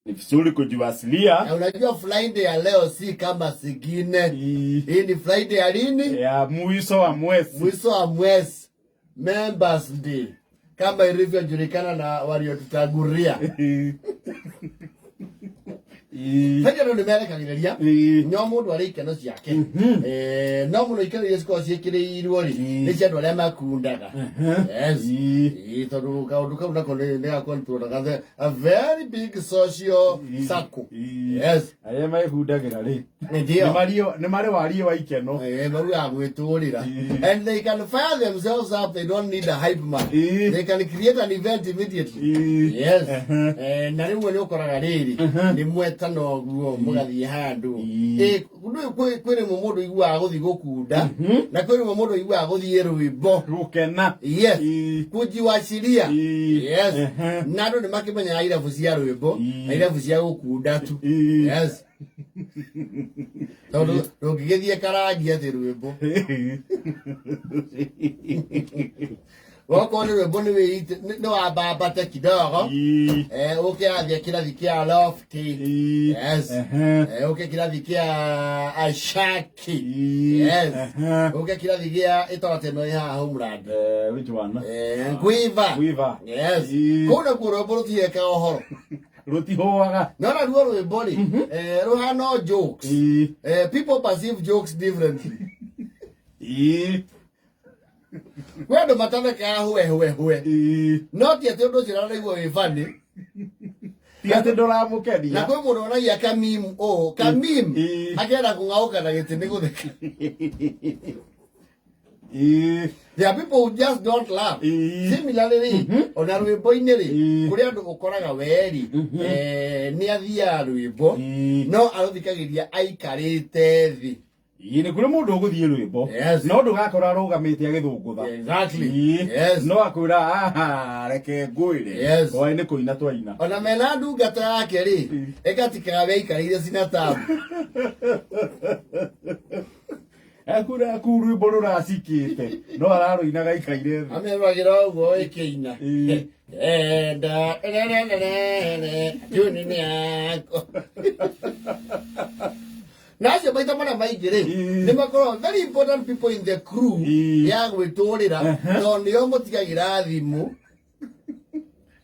Ni vizuri kujiwasilia. Na unajua Friday ya leo si kama zingine. Hii ni Friday ya lini? Ya mwisho wa mwezi. Mwisho wa mwezi. Members Day. Kama ilivyojulikana na waliotutangulia. Friday andũ nĩ merekagĩrĩria no mũndũ arĩ ikeno ciake. No mũno ikeno iria cikoragwo ciĩkĩrĩirwo rĩ nĩ cia andũ arĩa makundaga. Yes. Ĩĩ, tondũ kaũndũ kau nako nĩ gakontrolaga a very big social circle. Yes. Arĩa mehundagĩra rĩ Ndio. nĩ marĩ wariĩ wa ikeno. Maugaga gwĩtũrĩra. And they can fire themselves up, they don't need a hype man. They can create an event immediately. Yes. Na rĩmwe nĩ ũkoraga rĩrĩ nĩ mwetana ũguo mũgathiĩ handũ. Kwĩ rĩmwe mũndũ aiguaga gũthiĩ gũkunda na kwĩ rĩmwe mũndũ aiguaga gũthiĩ rwĩmbo. Gũkena. Yes. Kujiwachilia. Yes. Na andũ nĩ makĩmenyaga irabu cia rwĩmbo na irabu cia gũkunda tu. Yes. Tondũ ndũngĩgĩthiĩ karangi atĩ rwĩmbo. Wokorwo nĩ rwĩmbo nĩ wĩite nĩ wambambate kidogo. Ũke athiĩ kĩrathi kĩa Lofty. Yes. Ũke kĩrathi kĩa Ashaki. Yes. Ũke kĩrathi gĩa ĩtoro teno ĩ haha Homeland. Which one? Quiver. Quiver. Yes. Kũu nakuo rwĩmbo rũtihekaga ũhoro. Rũtihũaga. No naruo rwĩmbo rĩ, rũhana o jokes. People perceive jokes differently. Kwĩ andũ matathekaga hwe hwe hwe. No ti atĩ ũndũ ũcio ũranaigua wĩ funny. Ti atĩ ndũramũkenia. Na kwĩ mũndũ wonagia kamim ũũ, kamim akenda kũng'aũka na gĩtĩ nĩ gũtheka. There are people who just don't laugh. Similarly rĩ, ona rwĩmbo-inĩ rĩ, kũrĩ andũ ũkoraga weri, nĩ athiaga rwĩmbo, no arũthikagĩria aikarĩte thĩ. Nĩ kũrĩ mũndũ ũgũthiĩ rwĩmbo. Yes. No ndũgakora arũgamĩte agĩthũngũtha. Exactly. Yes. No akwĩra aha reke ngwĩre. Yes. Hwaĩ nĩ kũina twaina. Ona mena ndungata yake rĩ, ĩgatikaga weikarĩire cinatabu. Akura kuu rwĩmbo rũracikĩte no ararũinaga aikaire thĩ. Amĩrũagĩra ũguo ĩkĩina. Enda tuni nĩ yako. Na acio maita marĩa maingĩ rĩ, nĩ makoragwo very important people in the crew ya gwĩtũrĩra, tondũ nĩo mũtigagĩra thimũ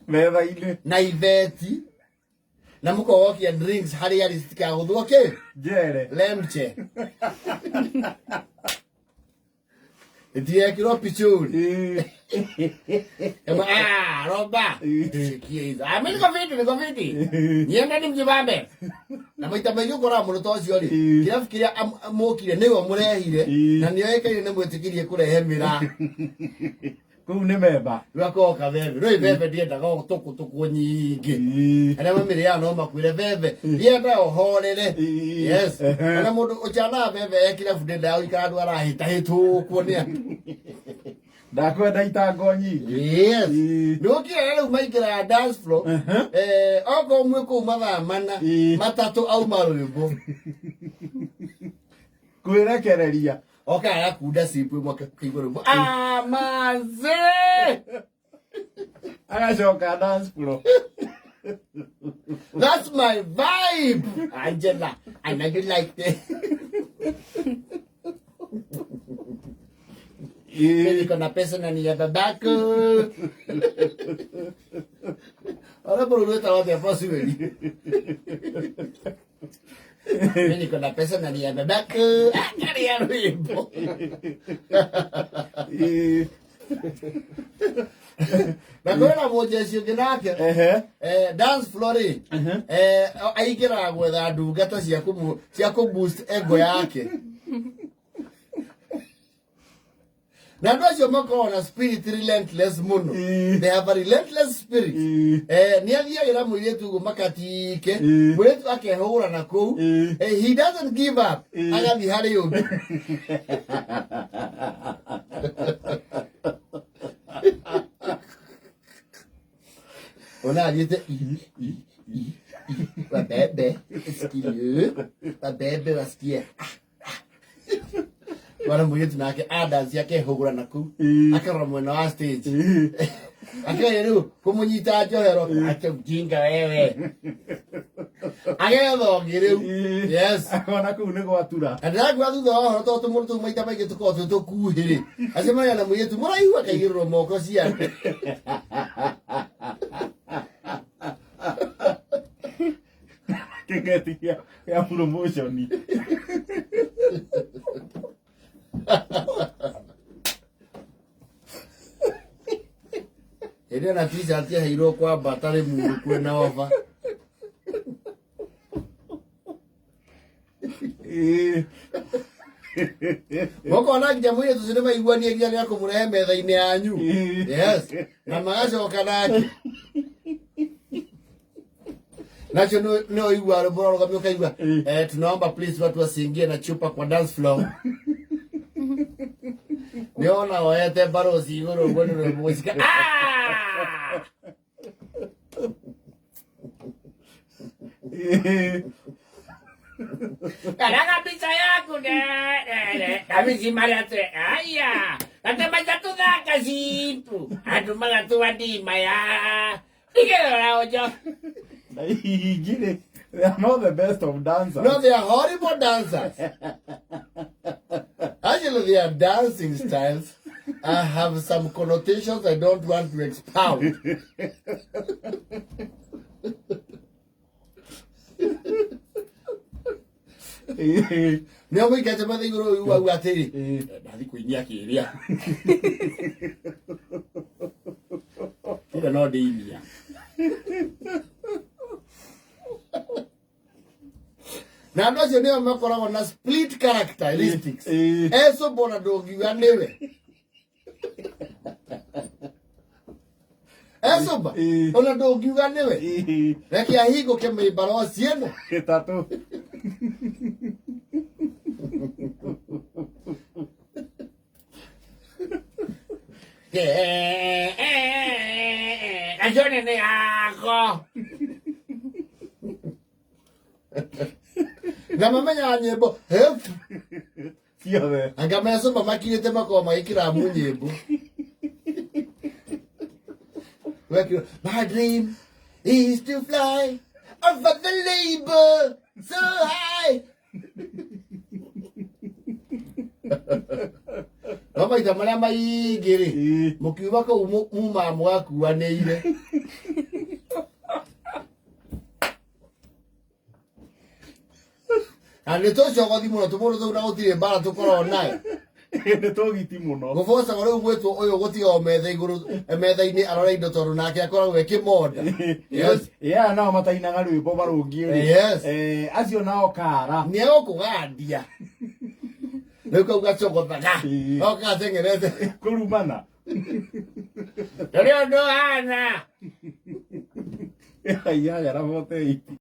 metha-inĩ na itheti na mũkogokia drinks harĩa arĩ citikagũthwo kĩ njere lemche itiekirwo pichuri. Kama, roba shikie hizo. Mimi niko fiti, niko fiti, niende ni mjibambe. Na maita maingĩ ũkoraga mũndũ ta ũcio rĩ, kĩrabu kĩrĩa mũkire nĩwe mũrehire na nĩoĩkaine nĩ mwĩtĩkĩrie kũrehe mĩraa. Kũu nĩ memba. Rĩu akoka bebe rĩu bebe ndiendaga tũkũ nyingĩ. Arĩa mamĩrĩaga no makwĩre bebe ndiendaga ũhorere. Yes. Ona mũndũ ũcanaga bebe e kĩrabu ndendaga gũikara andũ arahĩtahĩtũkwo nĩ andũ. Ndakwenda itango nyingĩ. Yes. Nĩ ũkire rĩu maingĩraga dance floor. Okorwo mwĩ kũu mathaa mana matatũ auma rwĩmbo. Kwĩrekereria. Oka agakunda cipu ĩmwe akaigua rwĩmbo. Amaze! Agacoka dance floor. That's my vibe. Angela, I know you like this. Mimi niko na pesa na ni ya babako. Ahora por un trabajo de posible. Mimi niko na pesa na ni ya babako. Angalia rwimbo. Na kwĩna mũjeshi ũngĩ nake dance floor rĩ, aingĩraga gwetha ndungata cia kũ boost ego yake. Na andũ acio makoragwo na spirit relentless mũno. They have a relentless spirit. Nĩ athiagĩra mũirĩtu ũguo makatike, mũirĩtu akehũra na kũu. He doesn't give up. Agathiĩ harĩ ũngĩ. Ona athiĩte i, i, i, i. Wabebe, sikie. Wabebe wasikie. Bwana mũirĩtu nake adansi akehũgũra na kũu. Akarora mwena wa stage. Akĩgeria rĩu kũmũnyita njohero, acha ujinga wewe, agetha ũngĩ rĩu. Yes. Akona kũu nĩ gwatura. Na ndĩragua thutha wa ũhoro, tondũ tũmũndũ tũu maita maingĩ tũkoragwo twĩ tũkuhĩ rĩ, acemania na mũirĩtu mũraihu akaigĩrĩrwo moko ciake. Kĩng'eti gĩa promotion. Hĩndĩ ĩyo na t-shirt yaheirwo kwambata rĩ mũndũ kwĩna oba. Mũkona nginya mũirĩtu ũcio nĩmaiguanie nginya nĩ akũmũrehe metha-inĩ yanyu. Yes. Na magacoka nake. Nacho nĩ ũigua rwĩmbo rũrarũgamio ũkaigua, tunaomba please watu wasiingie na chupa kwa dance floor. Nĩ ona woete mbaroci igũrũ ũguo nĩ rwĩmbo gũcika. Ah! Karaga mbica yaku ne ne ne na micima rĩatwe aya gatemaita tũthaka cipu andũ magatua ndima ya igerora ũnjo. Na ingĩ they are not the best of dancers. No, they are horrible dancers. Actually, their dancing styles have some connotations I don't want to expound. Nĩ mũikate mathe igũrũ ũiguagu atĩrĩ, ndathi kũinia kĩrĩa kĩrĩa no ndĩinia. Na andũ acio nĩo makoragwo na split characteristics. Eso bona ndũngiuga nĩwe ecoba, ona ndũngiuga nĩwe. Reke ahingũke mĩmbaroci ĩno ĩtatũ. Acio nene yako. Na mamenyaga nyĩmbo hep ciothe. Anga mecoba makirĩte makorwo magĩkĩra mu nyĩmbo. Wekirwo, "My dream is to fly over the label so high." No maita marĩa maingĩ rĩ, mũkiuma kũu mumaga mũgakuanĩire. Na nĩ tũcogothi mũno tũmũndũ tũu, na gũtirĩ mbara tũkoragwo nayo. Nĩ tũgiti mũno. Gũbocagwo rĩu gwĩtwo ũyũ gũtiga o metha igũrũ, metha-inĩ arore indo, tondũ nake akoragwo ekĩmonda. Yes. Aya nao matainaga rwĩmbo marũngiĩ rĩ. Yes. Acio nao kara. Nĩ egũkũgandia rĩu kau gacogothaga no gateng'erete. Kũrumana. Ndũrĩ ũndũ hana. Inyanya na 48.